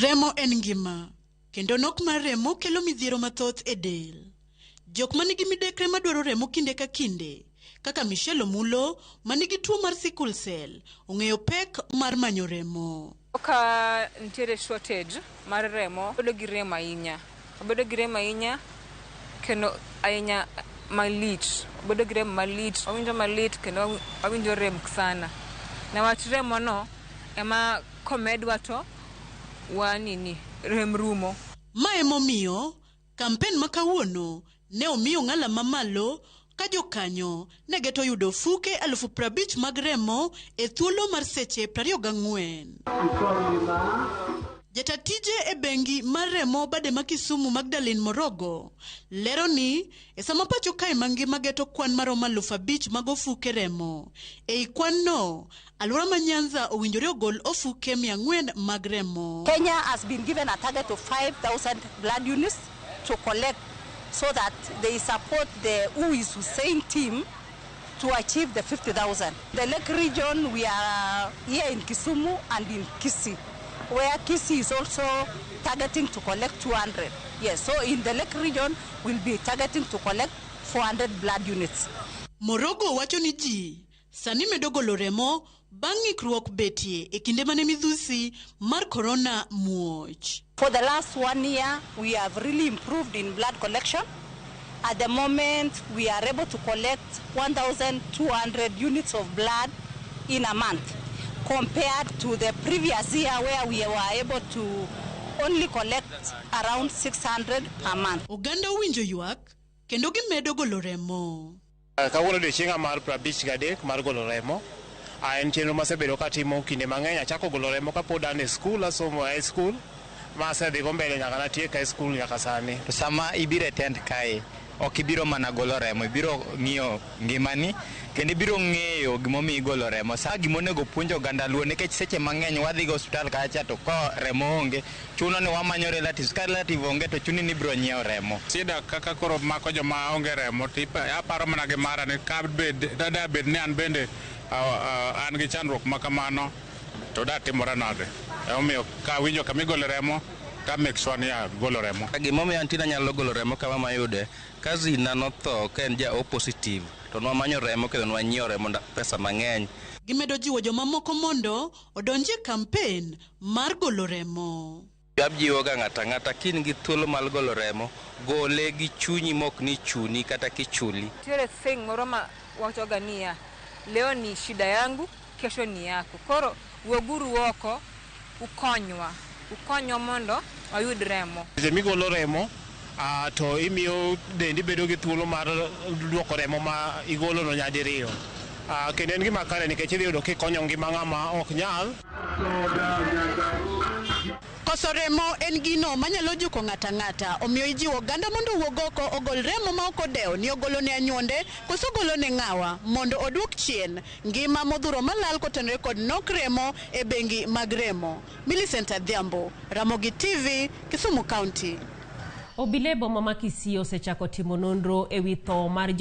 Remo en ngima, kendo nok mar remo kelo midhiero mathoth e del. Jok ma nigi midekre madwaro remo kinde ka kinde, kaka Michelle Omulo ma nigi tuo mar sickle cell, ong'eyo pek mar manyo remo. Ka nitiere shortage mar remo, bedo gi rem ahinya. Wabedo gi rem ahinya kendo ahinya malich. Wabedo gi rem malich, wawinjo malit kendo wawinjo rem sana. Newach remo no ema komedwa to wa nini rem rumo. Ma emomiyo kampen ma kawuono ne omi ong'ala mamalo ka jokanyo ne geto yudo ofuke 50,000 mag remo e thuolo mar seche 24. Jata tije e bengi mar remo bade ma Kisumu Magdalene Morogo lero ni e sama pacho kae mangima geto kwan maromo 5,000 mag ofuke remo. Ei kwan no, alwora ma Nyanza owinjore ogol ofuke 400 mag remo. Kenya has been given a target of 5,000 blood units to collect so that they support the Who is Hussein team to achieve the 50,000. The Lake region, we are here in Kisumu and in Kisii, where Kisii is also targeting to collect 200. Yes, so in the Lake region, we'll be targeting to collect 400 blood units. Morogo wacho ni ji sani medo golo remo bang' ng'ikruok betie e kinde mane midhusi mar korona muoch. For the last one year, we have really improved in blood collection. At the moment, we are able to collect 1,200 units of blood in a month, compared to the previous year where we were able to only collect around 600 per month. Oganda owinjo ywak kendo gimedo golo remo. Kawuono odiochieng'a mar 53 mar golo remo. En chenro masebedo katimo kinde mang'eny. Achako golo remo kapod an e skul, asomo e high school, ma asedhigo mbele nyaka natiek high school nyaka sani. To sama ibiro e tent kae, ok ibiro mana golo remo, ibiro ng'iyo ngimani kendo ibiro ng'eyo gimomiyo igolo remo. Sa gimonego puonj oganda luo nikech seche mang'eny wadhi go osiptal kacha to ka remo onge, chuno ni wamanyo relatives. Ka relative onge to chuni ni ibiro nyiewo remo. Shida kaka koro mako joma onge remo to aparo mana gi mara ni ka bed da bed ni an bende an gi chandruok ma kamano to da timora nade. Emomiyo ka awinjo kama igole remo to make sure ni agolo remo. Gimomiyo antie anyalo golo remo kama mayude, cousin na notho ka en ja O positive to nwamanyo remo kendo nwanyiewo remo pesa mang'eny. Gimedo jiwo jomamoko mondo odonjie kampen mar golo remo. Ajiwo ga ng'ato ang'ata ka in gi thuolo mar golo remo, gole gi chunyi mok ni chuni kata kichuli. Nitiere saying moro ma wachoga niya, leo ni shida yangu, kesho ni yako. Koro wuoguru oko ukonywa, ukonywa mondo wayud remo. Seche migolo remo to imiyo dendi bedo gi thuolo mar duoko remo ma igolo no nyadiriyo. Kendo en gima kare nikech idhi yudo kikonyo ngima ng'ama ok nyal. Koso remo en gino manyalo juko ng'ato ang'ata, omiyo ijiwo oganda mondo owuog oko ogol remo ma ok odewo ni ogolo ne anyuonde koso ogolo ne ng'awa mondo oduok chien ngima modhuro malal kotenore kod nok remo e bengi mag remo. Millicent Adhiambo, Ramogi TV, Kisumu County. Obila e boma ma Kisii osechako timo nonro e wi tho mar